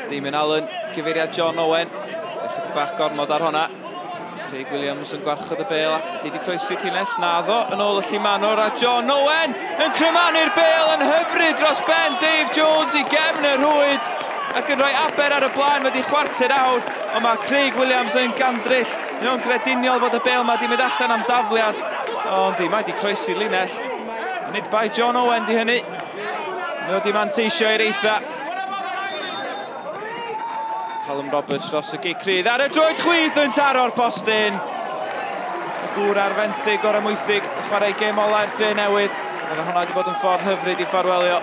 Damien Allen, gyfeiriad John Owen. Chydig bach gormod ar honna. Craig Williams yn gwarchod y bêl a di croesi llinell. Naddo yn ôl y llumanwr a John Owen yn crymanu'r bêl yn hyfryd dros ben Dave Jones i gefn y rhwyd ac yn rhoi Aber ar y blaen wedi chwarter awr, ond mae Craig Williams yn gandryll. Mae o'n grediniol fod y bêl ma di mynd allan am dafliad, ond di, mae di croesi linell. Nid bai John Owen di hynny. Mae o di manteisio i'r eitha. Callum Roberts dros y gic rydd ar y droed chwith yn taro'r postyn. Y gŵr ar fenthyg o'r Amwythig chwarae gêm ola'r Dre Newydd. Roedd hwnna wedi bod yn ffordd hyfryd i ffarwelio.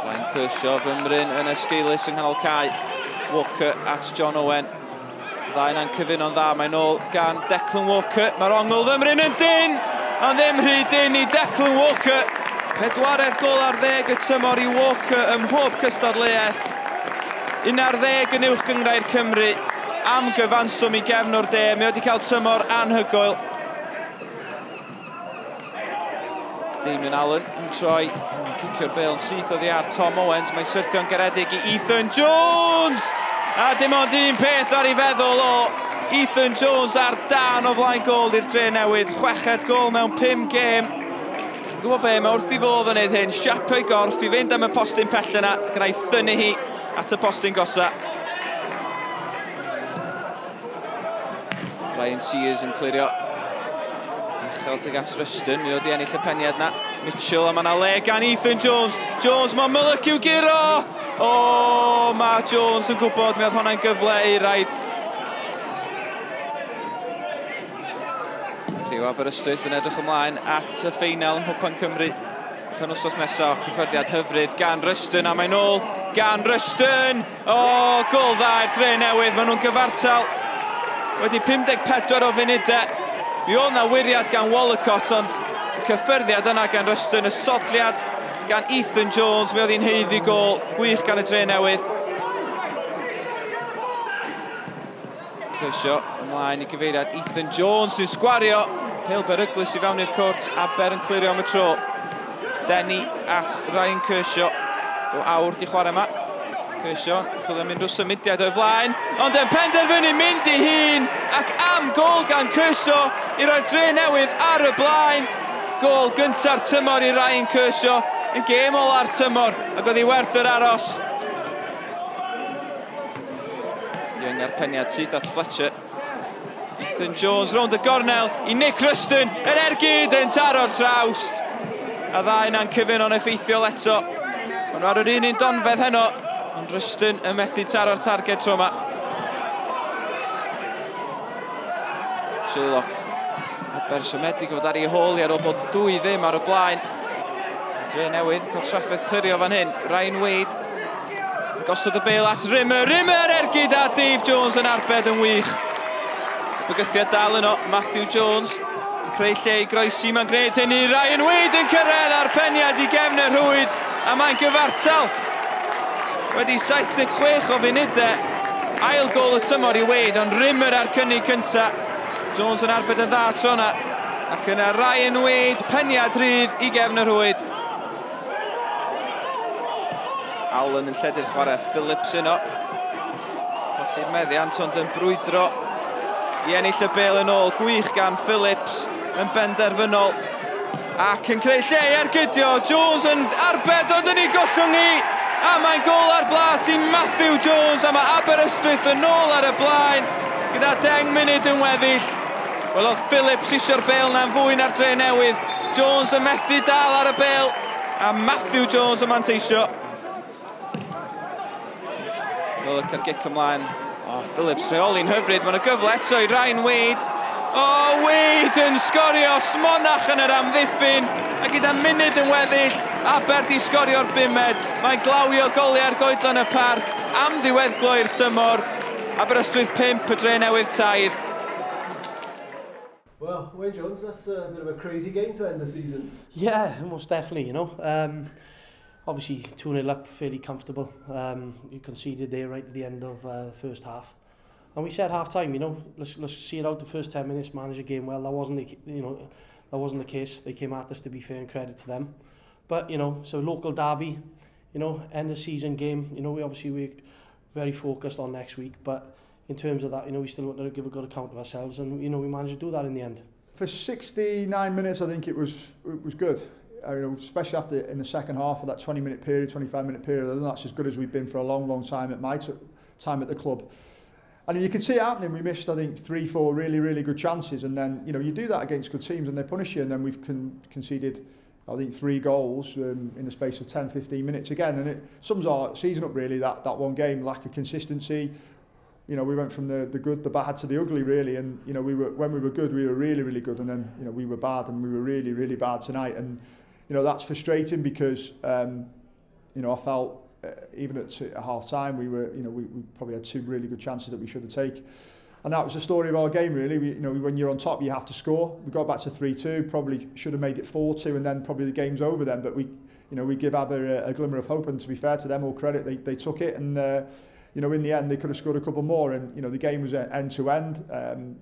Ryan Kershaw fymryn yn esgeulus yng nghanol cae. Walker at John Owen. Ddau yna'n cyfuno'n dda, mae'n ôl gan Declan Walker. Mae'r ongl fymryn yn dyn, ond ddim rhy dyn i Declan Walker. 4 gôl ar 10 y tymor i Walker ym mhob cystadleuaeth. 11 yn uwch gynghrair Cymru am gyfanswm i gefn o'r de. Mae wedi cael tymor anhygoel. Damien Allen yn troi, yn cicio'r bêl yn syth oddi ar Tom Owens. Mae'n syrthio'n garedig i Ethan Jones! A dim ond un peth ar ei feddwl o Ethan Jones ar dan o flaen gôl i'r Dre Newydd. 6ed gôl mewn 5 gêm. Chi'n gwybod be, mae wrth i fodd yn neud hyn. Siapio ei gorff i fynd am y postyn pell yna, gyda'i thynnu hi at y postyn gosa. Ryan Sears yn clirio. Uchel tuag at Ruston, mi oedd di ennill y peniad na. Mitchell, a mae yna le gan Ethan Jones. Jones, mae Mullock i'w guro! O, mae Jones yn gwybod, mi oedd hwnna'n gyfle euraidd. Rhyw Aberystwyth yn edrych ymlaen at y ffeinal yng Nghwpan Cymru. Penwythnos nesaf, cyffyrddiad hyfryd gan Ruston, a mae'n ôl gan Ruston! O, gôl dda i'r Dre Newydd, maen nhw'n gyfartal. Wedi 54 o funudau. Mi oedd yna wiriad gan Wallacott, ond y cyffyrddiad yna gan Ruston, y sodliad gan Ethan Jones, mi oedd hi'n haeddu gôl, gwych gan y Dre Newydd. Ceisio ymlaen i gyfeiriad Ethan Jones sy'n sgwario. Pêl beryglus i fewn i'r cwrt, Aber yn clirio am y tro. Denny at Ryan Kershaw. O awr di chwarae yma. Kershaw, chwilio am unrhyw symudiad o'i flaen, ond yn penderfynu mynd i hun, ac am gôl gan Kershaw i roi'r Dre Newydd ar y blaen. Gôl gynta'r tymor i Ryan Kershaw, yn gêm ola'r tymor, ac oedd hi werth yr aros. Young ar peniad syth at Fletcher. Ethan Jones rownd y gornel i Nick Ruston, yr ergyd yn taro'r trawst. A ddau yna'n cyfuno'n effeithiol eto. Maen nhw ar yr un donfedd heno, ond Ruston yn methu taro'r targed tro yma. Sherlock, Aber siomedig fod ar ei hôl i ar ôl bod 2-0 ar y blaen. Dre Newydd, cael trafferth clirio fan hyn. Ryan Wade yn gosod y bêl at Rimmer. Rimmer ergyd a Dave Jones yn arbed yn wych. Bygythiad dal yno, Matthew Jones yn creu lle i groesi, mae'n gwneud hynny. Ryan Wade yn cyrraedd ar peniad i gefn y rhwyd, a mae'n gyfartal. Wedi 76 o funudau, ail gôl y tymor i Wade, ond Rimmer ar cynnig cynta. Jones yn arbed yn dda tro yna, ac yna Ryan Wade, peniad rhydd i gefn y rhwyd. Allen yn lledu'r chwarae, Phillips yno. Colli'r meddiant, ond yn brwydro i ennill y bêl yn ôl. Gwych gan Phillips yn benderfynol ac yn creu lle i ergydio. Jones yn arbed ond yn ei gollwng hi. A mae'n gôl ar blat i Matthew Jones, a mae Aberystwyth yn ôl ar y blaen gyda 10 munud yn weddill. Wel, oedd Phillips isio'r bêl na'n fwy na'r Dre Newydd. Jones yn methu dal ar y bêl, a Matthew Jones yn manteisio. Mullock ar gic ymlaen. O, Phillips rheoli'n hyfryd. Mae'n y gyfle eto i Ryan Wade. O, Wade yn sgorio. Smonach yn yr amddiffyn. A gyda munud yn weddill, Aber di sgorio'r bumed. Mae'n glawio goliau ar goedlan y parc am ddiweddglo i'r tymor. Aberystwyth 5, y Dre Newydd 3. Well, Wayne Jones, that's a bit of a crazy game to end the season. Yeah, most definitely, you know. Obviously, 2-0 up, fairly comfortable. You conceded there right at the end of the first half. And we said half-time, you know, let's see it out the first 10 minutes, manage the game well. That wasn't the case. They came at us, to be fair and credit to them. But, you know, so local derby, You know, end of season game, you know, we obviously we're very focused on next week, but in terms of that, you know, we still want to give a good account of ourselves, and, you know, we managed to do that in the end. For 69 minutes, I think it was good. You know, especially after in the second half of that 20-minute period, 25-minute period, I think that's as good as we've been for a long, long time at my time at the club. And you can see it happening. We missed, I think, 3-4 really, really good chances. And then, you know, you do that against good teams and they punish you. And then we've conceded, I think, 3 goals in the space of 10-15 minutes again. And it sums our season up, really, that one game, lack of consistency. You know, we went from the good, the bad to the ugly, really. And, you know, when we were good, we were really, really good. And then, you know, we were bad, and we were really, really bad tonight. And, you know, that's frustrating because, you know, I felt even at half time, we were, you know, we probably had 2 really good chances that we should have taken. And that was the story of our game, really. We, you know, when you're on top, you have to score. We got back to 3-2, probably should have made it 4-2, and then probably the game's over then. But we, you know, we give Aber a glimmer of hope, and to be fair to them, all credit, they took it, and you know, in the end, they could have scored a couple more, and you know, the game was end to end.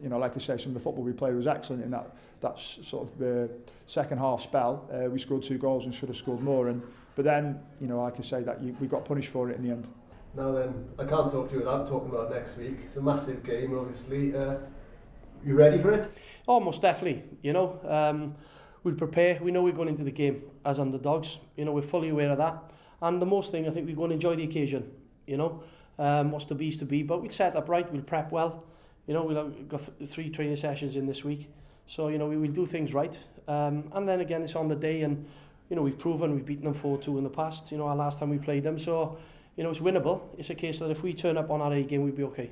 You know, like I say, some of the football we played was excellent in that sort of second half spell. We scored 2 goals and should have scored more, but then, you know, like I say, that we got punished for it in the end. Now then, I can't talk to you without talking about next week. It's a massive game, obviously. You ready for it? Oh, most definitely. You know, we'll prepare. We know we're going into the game as underdogs. You know, we're fully aware of that. And the most thing, I think we're going to enjoy the occasion. You know, what's to be is to be. But we'll set up right. We'll prep well. You know, we'll have got 3 training sessions in this week. So, you know, we will do things right. And then again, it's on the day, and, you know, we've proven we've beaten them 4-2 in the past, you know, our last time we played them. So, you know, it's winnable. It's a case that if we turn up on our A game, we'll be okay.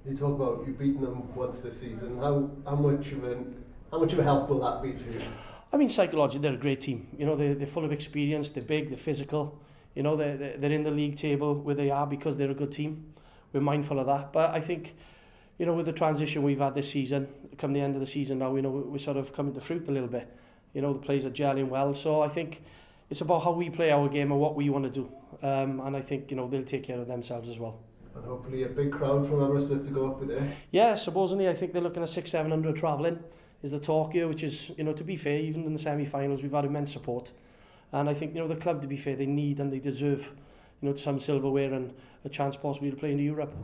You talk about you've beaten them once this season. How much of a help will that be to you? I mean, psychologically, they're a great team. You know, they're full of experience, they're big, they're physical. You know, they're in the league table where they are because they're a good team. We're mindful of that. But I think, you know, with the transition we've had this season, come the end of the season now, you know, we're sort of coming to fruit a little bit. You know, the players are gelling well. So I think it's about how we play our game and what we want to do. And I think, you know, they'll take care of themselves as well. And hopefully a big crowd from Aberystwyth to go up with it. Yeah, supposedly I think they're looking at 600-700 travelling is the talk here, which is, you know, to be fair, even in the semi-finals, we've had immense support. And I think, you know, the club, to be fair, they need and they deserve, you know, some silverware and a chance possibly to play in Europe.